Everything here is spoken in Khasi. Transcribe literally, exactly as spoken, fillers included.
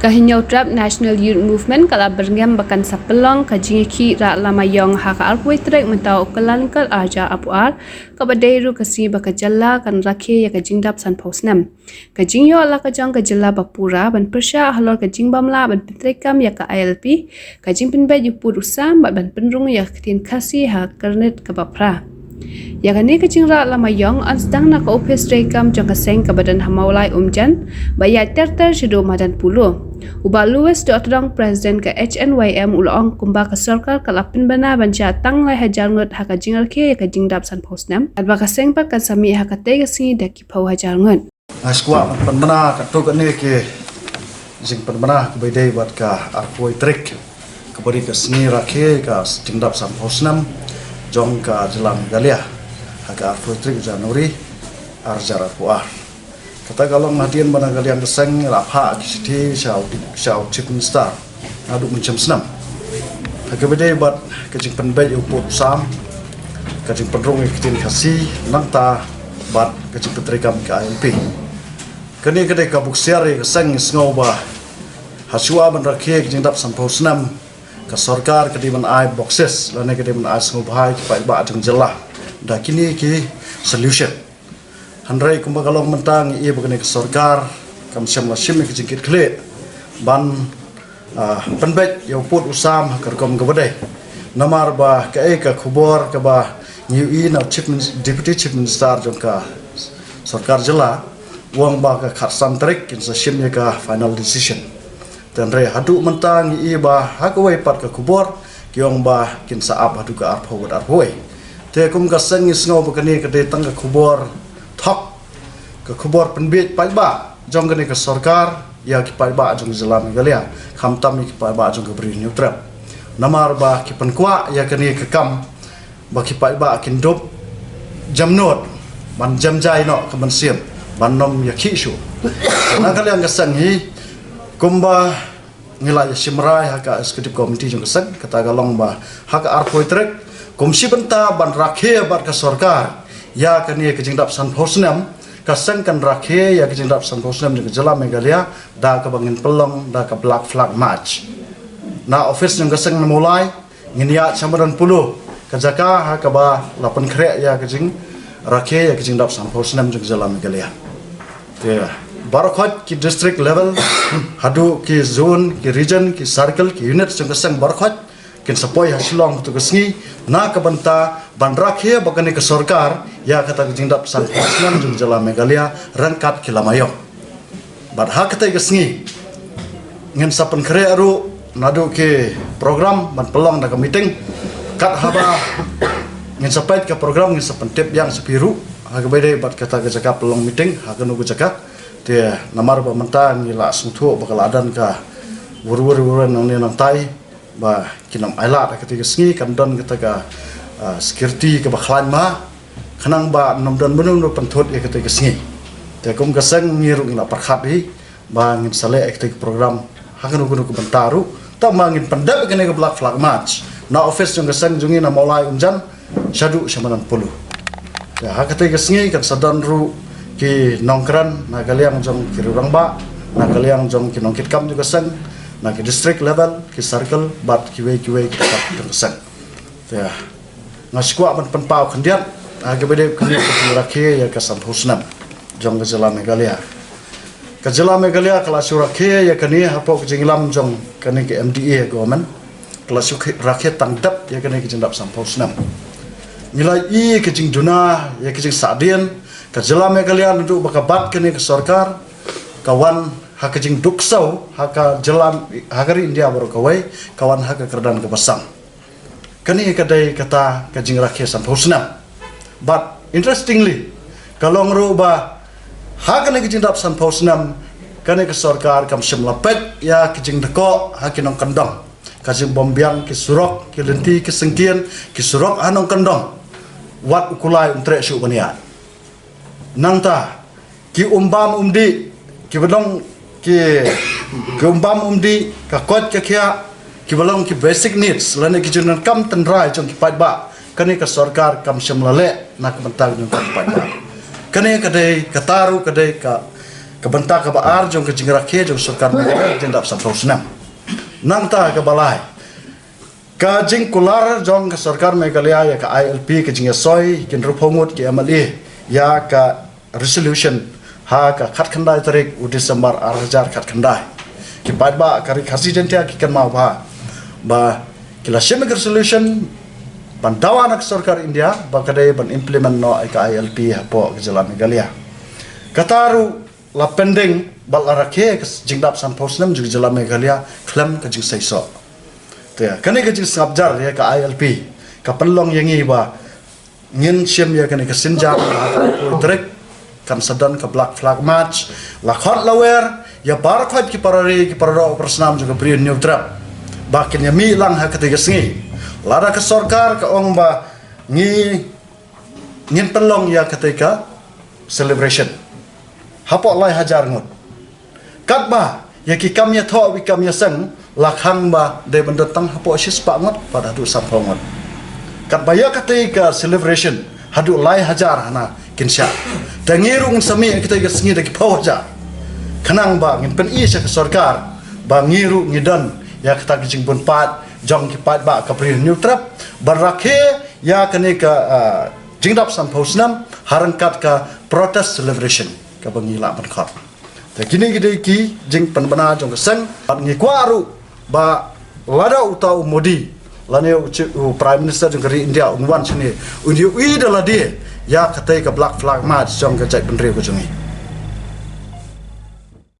Ka Hynñiewtrep National Youth Movement ka la byrngem ba kan sa pynlong ka jingïakhih rah lama ïong ha ka arphew tarik mynta u Kyllalyngkot arhajar arphew ar, kaba dei ruh ka sngi ba ka jylla kan rakhe ïa ka jingdap sanphew snem. Ka jingïoh la ka jong ka jylla ba pura ban pyrshah halor ka jingbym lah ban pyntreikam ïa ka I L P, ka jingpynbeit ïa u pud u sam bad ban pynrung ïa ka ktien Khasi ha ka kyrnit kaba phra. Ïa kane ka jingrah lama ïong yn sdang na ka ophis treikam jong ka seng kaba don ha Mawlai Umjan, ba ïaid ter ter shaduh madan Polo. U Bah Louis Dohtdong, President ka H N Y M, u la ong kumba ka sorkar ka la pynbna ban shah tang lai hajar ngut ha ka jingrakhe ïa ka jingdap sanphew snem, katba ka seng pat kan sa mih ha katei ka sngi da ki phew hajar ngut. Nga sngewkwah ban pynbna katto katne ki jingpynbna kaba ïadei bad ka arphew tarik, kaba dei ka sngi rakhe ka jingdap sanphew snem jong ka jylla Meghalaya, ha ka arphew tarik January arhajar arphew ar. Kata ka long hadien ba na ka liang ka seng la phah ki shithi sha u, sha u Chief Minister naduh mynshem snem, ha kaba ïadei bad ka jingpynbeit ïa u pud u sam, ka jingpynrung ïa ka ktien Khasi, nangta bad ka jingpyntreikam ka I L P. Kane ka dei ka buh ksiar ïa ka seng. Ngi sngew ba hashwa ban rakhe ka jingdap sanphew snem, ka sorkar ka dei ban ai boxes lane ka dei ban ai sngewbha ïa ki paidbah jong ka jylla da kine ki solution. Hynrei kumba ka long mynta, ngi i ba kane ka sorkar kam shym la shim ïa ka jingkitkhlieh ban, ah, pynbeit ïa u pud u sam ha ka rukom kaba dei. Namar ba kaei ka khubor kaba ngi ïohi na u Chief Minis-, Deputy Chief Minister jong ka sorkar jylla, u ong ba ka khatsan tarik kin sa shim ïa ka final decision. Te hynrei haduh mynta ngi i ba ha kawei pat ka khubor ki ong ba kin sa ap haduh ka arphew bad arphew wei. Te kum ka seng ngi sngew ba kane ka dei tang ka khubor thok, ka khubor pynbiej paidbah jong kane ka sorkar ïa ki paidbah jong ka jylla Meghalaya, khamtam ïa ki paidbah jong ka Bri Hynñiewtrep. Namar ba ki pynkwah ïa kane ka kam ba ki paidbah kin dup jemnud ban jem jai noh ka mynsiem ban nym ïakhih shuh. Na ka liang ka seng hi, kumba ngi la ïa shim rai ha ka executive committee jong ka seng, kata ka long ba ha ka arphew tarik, kum shi bynta ban rakhe bad ka sorkar ïa kane ka jingdap sanphew snem, ka seng kan rakhe ïa ka jingdap sanphew snem jong ka jylla Meghalaya da kaba ngin pynlong da ka Black Flag March na office jong ka seng na Mawlai. Ngin ïaid sha madan Polo, ka jaka ha kaba la pynkhreh ïa ka jingrakhe ïa ka jingdap sanphew snem jong ka jylla Meghalaya. Te baroh khoit ki district level, haduh ki zone, ki region, ki circle, ki unit jong ka seng baroh khoit kin sa poi ha Shillong ha kato ka sngi na ka bynta ban rakhe bad kane ka sorkar ïa kata ka jingdap sanphew snem jong ka jylla Meghalaya ryngkat ki lama ïong. Bad ha katei ka sngi ngin sa pynkhreh ruh naduh ki program ban pynlong da ka meeting. Kat haba ngin sa peit ka program, ngin sa pyntip biang sha phi ruh ha kaba ïadei bad kata ka jaka pynlong meeting ha kano ka jaka. Te namar ba mynta ngi la sngewthuh ba ka la don ka wur wur wur nangne nangtai ba kin ym ailad ha katei ka sngi, kan don kata ka, ah, security kaba khlaiñ ma, khnang ba ym don mano mano pynthut ïa katei ka sngi. Te kum ka seng ngi ruh ngi la pyrkhat hi ba ngin sa leh ïa katei ka program ha kano kano ka bynta ruh, tang ba ngin pyndep ïa kane ka Black Flag March na office jong ka seng jong ngi na Mawlai Umjan shaduh sha madan Polo. Te ha katei ka sngi kan sa don ruh ki nongkren na ka liang jong ki rangbah, na ka liang jong ki nongkitkam jong ka seng, na ki district level, ki circle bad kiwei kiwei ki department jong ka seng. Te nga sngewkwah ban pynpaw khyndiat ha kaba ïadei bad kane ka jingrakhe ïa ka sanphew snem jong ka jylla Meghalaya. Ka jylla Meghalaya ka la shu rakhe ïa kane hapoh ka jingïalam jong kane ka M D A government. Ka la shu rakhe tang dep ïa kane ka jingdap sanphew snem. Ngi la i ka jingduna ïa ka jingsahdien, ka jylla Meghalaya naduh ba ka bat kane ka sorkar ka wan ha ka jingduk ksew ha ka jylla, ha ka ri India baroh kawei, ka wan ha ka kyrdan kaba san. Kane ka dei kata ka jingrakhe sanphew snem. But interestingly, ka long ruh ba ha kane ka jingdap sanphew snem, kane ka sorkar kam shym la peit ïa ka jingdkoh ha ki nongkyndong, ka jingbymbiang ki surok, ki lynti ki syngkien, ki surok ha nongkyndong. Wat u kulai um treh shuh ban ïaid. Nangta ki umbam umdih, kiba long ki, ki umbam umdih, ka koit ka khiah, kiba long ki basic needs lane ki jingdonkam tynrai jong ki paidbah, kane ka sorkar kam shym la leh na ka bynta jong ki paidbah. Kane ka dei, kata ruh ka dei ka, Ka bynta kaba ar jong ka jingrakhe jong sorkar Meghalaya ka jingdap sanphew snem. Nangta kaba lai, ka jingkular jong ka sorkar Meghalaya ïa ka I L P, ka jingïasoi ki hynriewphew ngut ki M L A ïa ka resolution ha ka khatkhyndai tarik u December ar hajar khatkhyndai. Ki paidbah ka Ri Khasi Jaiñtia ki kynmaw bha ba ki la shim ïa ka resolution ban dawa na ka sorkar India ba ka dei ban implement noh ïa ka I L P hapoh ka jylla Meghalaya. Kata ruh la pending bad la rakhe ka jingdap sanphew snem jong ka jylla Meghalaya khlem ka jingseisoh. Te kane ka jingsngap jar ïa ka I L P ka pynlong ïa ngi ba ngin shim ïa kane ka sienjam ha ka arphew tarik, kan sa don ka Black Flag March, la khot la wer ïa baroh ki para ri, ki para doh para snam jong ka Bri Hynñiewtrep ba kin ïa mih lang ha katei ka sngi. Lada ka sorkar ka ong ba ngi, ngin pynlong ïa katei ka celebration hapoh lai hajar ngut, katba ïa ki kam ïathoh, ki kam ïaseng la khang ba dei ban don tang hapoh shispah ngut bad haduh sanphew ngut. Katba ïa katei ka celebration haduh lai hajar hana kin shah. Te ngi ruh ngin sa mih ïa katei ka sngi da ki phew hajar. Khnang ba ngin pyni sha ka sorkar ba ngi ruh ngi don ïa kata ka jingbun paid jong ki paidbah ka Bri Hynñiewtrep ban rakhe ïa kane ka, ah, jingdap sanphew snem ha ryngkat ka protest celebration kaba ngi lah ban khot. Te kine ki dei ki jingpynbna jong ka seng. Bad ngi kwah ruh ba lada uta u Modi lane u chi-, u Prime Minister jong ka ri India un wan shane, un ïohi da lade ïa katei ka Black Flag March jong ka jaitbynriew ka jong ngi.